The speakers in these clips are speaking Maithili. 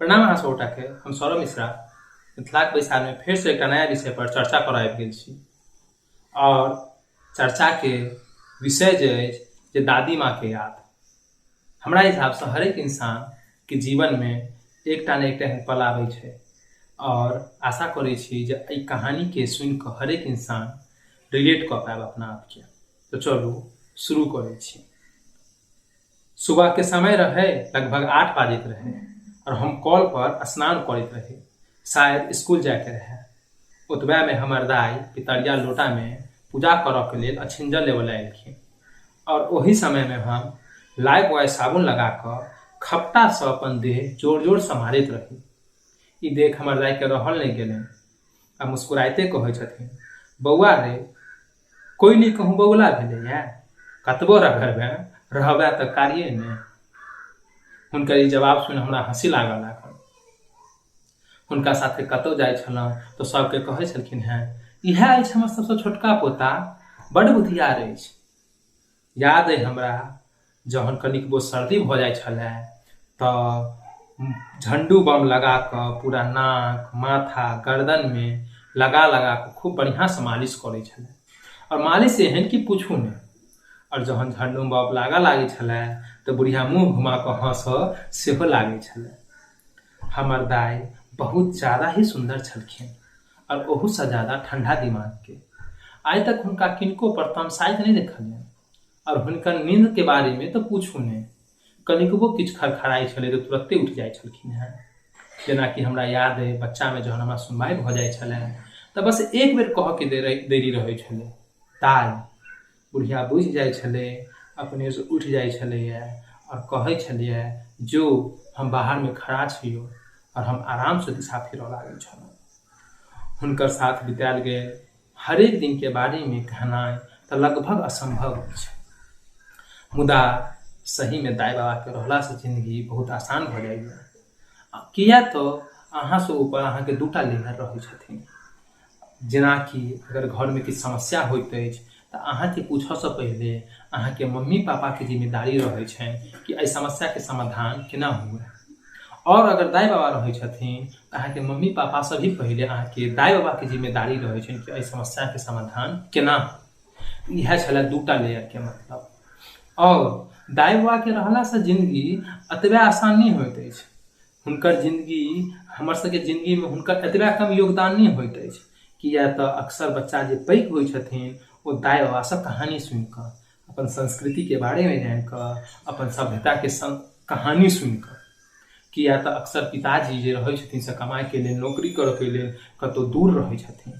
प्रणाम अहाँ सबगोटाके। हम सौरभ मिश्रा मिथिलाक बैसारमे फेरसँ एकटा नया विषय पर चर्चा करऽ आबि गेल छी आओर चर्चाके विषय जे अछि जे दादी माँके याद। हमरा हिसाबसँ हरेक इंसानके जीवनमे एकटा ने एकटा एहन पल आबै छै आओर आशा करै छी जे एहि कहानीके सुनिकऽ हरेक इंसान रिलेट कऽ पायब अपना आपके। तऽ चलू शुरू करै छी। सुबह के समय रहे, लगभग 8 बाजैत रहे और हम कल पर स्नान करैत रही, शायद स्कूल जायके रहे। ओतबे में हमर दाई पितरिया लोटा में पूजा करऽ के लेल अछिंजल लेबऽ लए एलखिन और ओही समय में हम लाइफ बॉय साबुन लगा कऽ खपटा से अपन देह जोर जोर से मारैत रही। ई देख हमर दाई के रहल नहीं गेलनि आ मुस्कुराइते कहै छथिन, बौआ रे, कोयली कहूँ बौला भेलैए, कतबो रगड़बे रहबे तऽ कारिये ने। हुनकर ई जवाब सुनि हमरा हँसी लागऽ लागल। हुनका साथे कतहु जाइ छलहुँ तऽ सबके कहै छलखिन हेँ, इएह अछि हमर सबसँ छोटका पोता, बड्ड बुधियार अछि। याद अइ हमरा जहन कनिकबो सर्दी भऽ जाइ छलै तऽ झण्डू बम लगा कऽ पूरा नाक माथा गर्दनमे लगा लगा कऽ खूब बढ़िआँसँ मालिश करै छलै आओर मालिश एहन कि पूछू नहि। आओर जहन झण्डू बम लागऽ लागै छलै तऽ बुढ़िया मुँह घुमा कऽ हँसऽ सेहो लागै छलै। हमर दाइ बहुत ज्यादा ही सुन्दर छलखिन आओर ओहूसँ ज्यादा ठण्डा दिमागके। आइ तक हुनका किनको पर तमसाइत नहि देखलियनि आओर हुनकर नींदके बारेमे तऽ पूछू नहि। कनिकबो किछु खड़खड़ाइ छलै तऽ तुरत्ते उठि जाइ छलखिन हेँ। जेनाकि हमरा याद अइ बच्चामे जहन हमरा सुनवाइ भऽ जाइ छलै तऽ बस एक बेर कहऽके देरी रहै छलै, दाइ। बुढ़िया बुझि जाइ छलै, अपनेसँ उठि जाइ छलैए आओर कहै छलैए, जो हम बाहरमे खड़ा छियौ। आओर हम आरामसँ दिशा फेरऽ लागै छलहुँ। हुनकर साथ बितायल गेल हरेक दिनके बारेमे कहनाइ तऽ लगभग असम्भव अछि, मुदा सहीमे दाइ बाबाके रहलासँ जिन्दगी बहुत आसान भऽ जाइए। किया तऽ अहाँसँ ऊपर अहाँके दूटा लेयर रहै छथिन। जेनाकि अगर घरमे किछु समस्या होइत अछि तऽ अहाँके पूछऽसँ पहिले अहाँके मम्मी पापाके जिम्मेदारी रहै छनि कि एहि समस्याके समाधान केना हुए। आओर अगर दाइ बाबा रहै छथिन तऽ अहाँके मम्मी पापासँ भी पहिले अहाँके दाइ बाबाके जिम्मेदारी रहै छनि कि एहि समस्याके समाधान केना। इएह छलै दूटा लेयरके मतलब। आओर दाइ बाबाके रहलासँ जिन्दगी एतबे आसान नहि होइत अछि। हुनकर जिन्दगी हमर सबके जिन्दगीमे हुनकर एतबे कम योगदान नहि होइत अछि, किया तऽ अक्सर बच्चा जे पैघ होइ छथिन ओ दाइ बाबासँ कहानी सुनिकऽ, अपन संस्कृतिके बारेमे जानिकऽ, अपन सभ्यताके कहानी सुनिकऽ। किया तऽ अक्सर पिताजी जे रहै छथिन से कमाइके लेल नौकरी करऽके लेल कतहु दूर रहै छथिन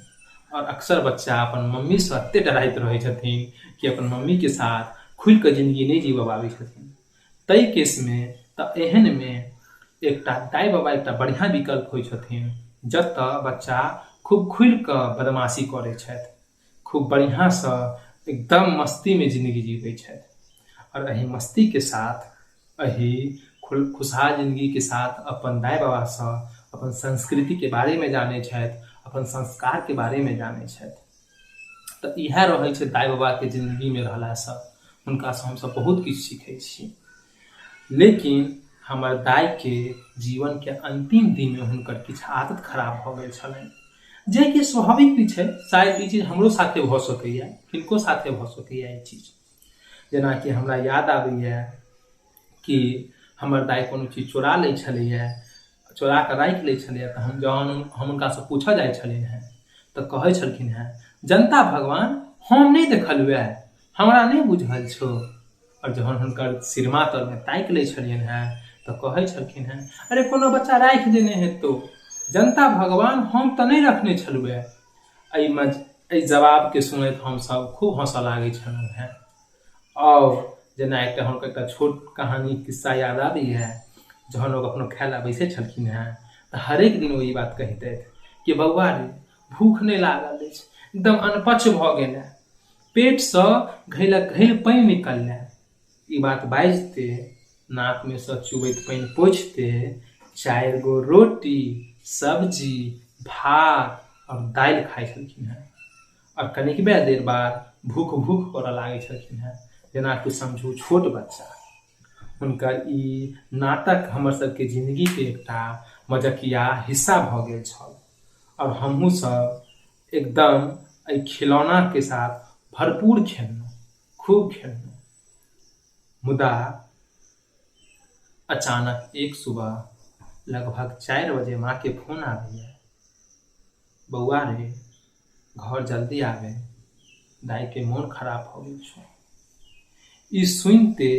आओर अक्सर बच्चा अपन मम्मीसँ एते डराइत रहै छथिन कि अपन मम्मीके साथ खुलिकऽ जिन्दगी नहि जीबऽ पाबै छथिन। ताहि केसमे तऽ एहनमे एकटा दाइ बाबा एकटा बढ़िआँ विकल्प होइ छथिन, जतऽ बच्चा खूब खुलिकऽ बदमाशी करै छथि, खूब बढ़िआँसँ एकदम मस्तीमे जिन्दगी जीबै छथि आओर एहि मस्तीके साथ एहि खुशहाल जिन्दगीके साथ अपन दाइ बाबासँ अपन संस्कृतिके बारेमे जानै छथि, अपन संस्कारके बारेमे जानै छथि। तऽ इएह रहै छै दाइ बाबाके जिन्दगीमे रहलासँ हुनकासँ हमसब बहुत किछु सीखै छी। लेकिन हमर दाइके जीवनके अन्तिम दिनमे हुनकर किछु आदत खराब भऽ गेल छलनि, जेकि स्वाभाविक भी छै। शायद ई चीज हमरो साथे भऽ सकैए, किनको साथे भऽ सकैए ई चीज। जेनाकि हमरा याद आबैए कि हमर दाइ कोनो चीज चोरा लै छलैए, चोरा कऽ राखि लै छलैए, तऽ हम जहन हम हुनकासँ पूछऽ जाइ छलियनि हेँ तऽ कहै छलखिन हेँ, जनता भगवान हम नहि देखलहुँ, हमरा नहि बुझल छौ। आओर जहन हुनकर सिरमा तरमे ताकि लै छलियनि हेँ तऽ कहै छलखिन हेँ, अरे कोनो बच्चा राखि देने हेतौ, जनता भगवान हम तऽ नहि रखने छलहुँ। एहिमे एहि जवाबके सुनैत हमसब खूब हँसऽ लागै छलहुँ हेँ। आओर जेना एकटा हुनकर एकटा छोट कहानी किस्सा याद आबैए, जहन ओ कखनो खाय लए बैसै छलखिन हेँ तऽ हरेक दिन ओ ई बात कहितथि कि बौआ रे, भूख नहि लागल अछि, एकदम अनपच भऽ गेल है, पेटसँ घैलक घैल पानि निकललै। ई बात बाजिते नाकमे सँ चुबैत पानि पोछिते 4 गो रोटी, सब्जी, भात आओर दालि खाइ छलखिन हेँ आओर कनिकबे देर बाद भूख भूख करऽ लागै छलखिन हेँ, जेनाकि समझू छोट बच्चा। हुनकर ई नाटक हमर सबके जिन्दगीके एकटा मजकिया हिस्सा भऽ गेल छल आओर हमहूँ सब एकदम एहि खिलौनाके साथ भरपूर खेललहुँ, खूब खेललहुँ। मुदा अचानक एक सुबह लगभग 4 बजे माँके फोन आबैए, बौआ रे घर जल्दी आबे, दाइके मोन खराब भऽ गेल छौ। ई सुनिते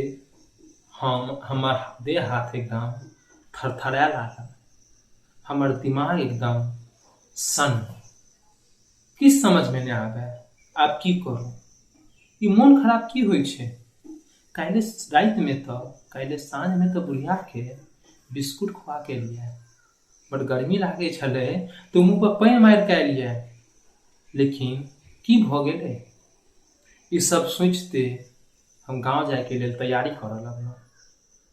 हम हमर देह हाथ एकदम थरथराए लागल, हमर दिमाग एकदम सन्न, किछु समझमे नहि आबए आब की करू, ई मोन खराब की होइ छै। काल्हि रातिमे तऽ काल्हि साँझमे तऽ बुढ़ियाके बिस्कुट खुआ के एलियै, बड गर्मी लागै छलै तऽ मुँह पर पानि मारि कऽ एलियै, लेकिन की भऽ गेलै। ई सब सोचिते हम गाँव जाइके लेल तैयारी करऽ लगलहुँ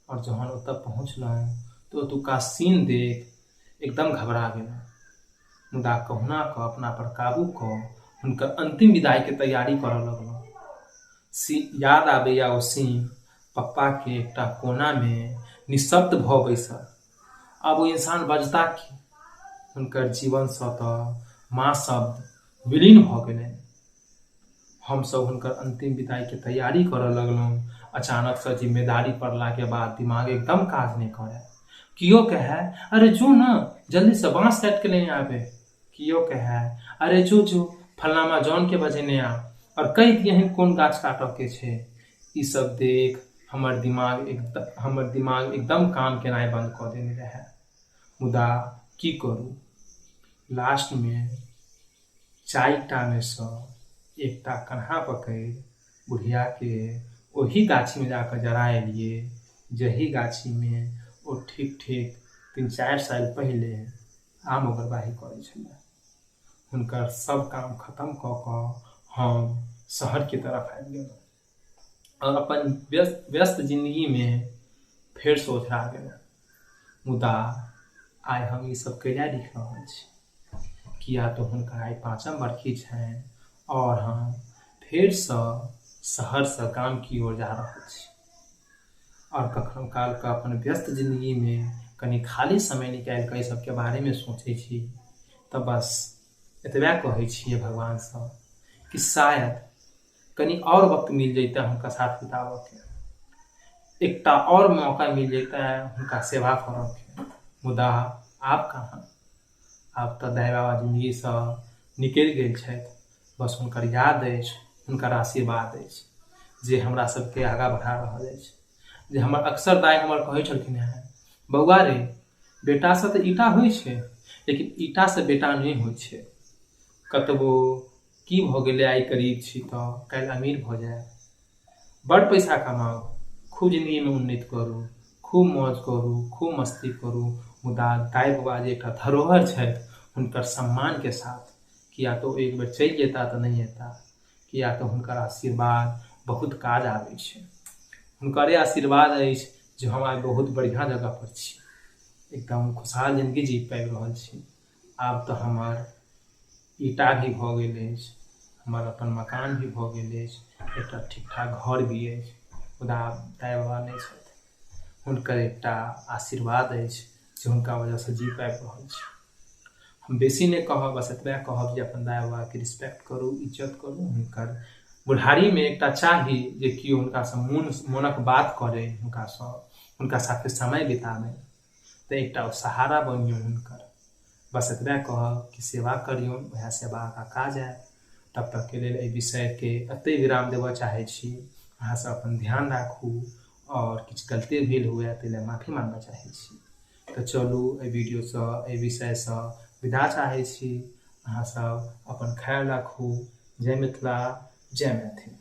आओर जहन ओतऽ पहुँचलहुँ तऽ ओतुका सीन देख एकदम घबरा गेलहुँ। मुदा कहुना कऽ अपना पर काबू कऽ हुनकर अन्तिम विदाइके तैयारी करऽ लगलहुँ। सी याद आबैए ओ सीन, पप्पाके एकटा कोनामे निःशब्द भऽ बैसल। आब ओ इंसान बजता की, हुनकर जीवनसँ तऽ माँ शब्द विलीन भऽ गेलनि। हमसभ हुनकर अन्तिम विदाइके तैयारी करऽ लगलहुँ। अचानकसँ जिम्मेदारी पड़लाके बाद दिमाग एकदम काज नहि करए। कियो कहए अरे जो न जल्दीसँ बाँस काटि कऽ लेने आबे, कियो कहए अरे जो जो फल्लामा जौनके बजेने आ आओर कहि दियहिन कोन गाछ काटऽके छै। ई सब देख हमर दिमाग एकदम काम केनाइ बन्द कऽ देने रहए। मुदा की करू, लास्टमे चारिटामे सँ एकटा कन्हा पकड़ि बुढ़ियाके ओही गाछीमे जा कऽ जरा एलियै जहि गाछीमे ओ ठीक ठीक 3-4 साल पहिले आम ओगरबाही करै छलै। हुनकर सब काम खतम कऽ कऽ हम शहरके तरफ आबि गेलहुँ आओर अपन व्यस्त व्यस्त जिन्दगीमे फेरसँ ओझरा गेलहुँ। मुदा आइ हम ई सब कैला लिख रहल छी, किया तऽ हुनकर आइ 5म बरखी छनि आओर हम फेरसँ शहरसँ गाम की ओर जा रहल छी। आओर कखनो कालके अपन व्यस्त जिन्दगीमे कनि खाली समय निकालि कऽ एहि सबके बारेमे सोचै छी तऽ बस एतबे कहै छियै भगवानसँ कि शायद कनि आओर वक्त मिल जैतै हुनका साथ बिताबऽके, एकटा आओर मौका मिल जैतै हुनका सेवा करऽके। मुदा आब कहाँ, आब तऽ दाइ बाबा जिन्दगीसँ निकलि गेल छथि। बस हुनकर याद अछि, हुनकर आशीर्वाद अछि जे हमरा सबके आगाँ बढ़ा रहल अछि। जे हमर अक्सर दाइ हमर कहै छलखिन हेँ, बौआ रे बेटासँ तऽ ईटा होइ छै लेकिन ईटासँ बेटा नहि होइ छै। कतबो की भऽ गेलै आइ गरीब छी तऽ काल्हि अमीर भऽ जायब, बड़ पैसा कमाउ, खूब जिन्दगीमे उन्नति करू, खूब मौज करू, खूब मस्ती करू, मुदा दाइ बाबा जे एकटा धरोहर छथि हुनकर सम्मानके साथ, किया तऽ ओ एक बेर चलि जेता तऽ नहि एता, किया तऽ हुनकर आशीर्वाद बहुत काज आबै छै। हुनकरे आशीर्वाद अछि जे हम आइ बहुत बढ़िआँ जगहपर छी, एकदम खुशहाल जिन्दगी जी पाबि रहल छी। आब तऽ हमर ईटा भी भऽ गेल अछि, हमर अपन मकान भी भऽ गेल अछि, एकटा ठीक ठाक घर भी अछि, मुदा आब दाइ बाबा नहि छथि। हुनकर एकटा आशीर्वाद अछि जे हुनका वजहसँ जी पाबि रहल छी। हम बेसी नहि कहब, बस एतबे कहब जे अपन दाइ बाबाके रिस्पेक्ट करू, इज्जत करू। हुनकर बुढ़ारीमे एकटा चाही जे केओ हुनकासँ मोनक बात करै, हुनकासँ हुनका साथे समय बिताबै, तऽ एकटा ओ सहारा बनियौ हुनकर। बस एतबे कहब कि सेवा करियौ, वएह सेवा आगाँ काज आयत। तब तकके लेल एहि विषयके एतहि विराम देबऽ चाहै छी। अहाँसभ अपन ध्यान राखू आओर किछु गलती भेल हुए ताहि लए माफी माँगऽ चाहै छी। तऽ चलू एहि वीडियोसँ एहि विषयसँ विदा चाहै छी। अहाँसभ अपन ख्याल राखू। जय मिथिला, जय मैथिल।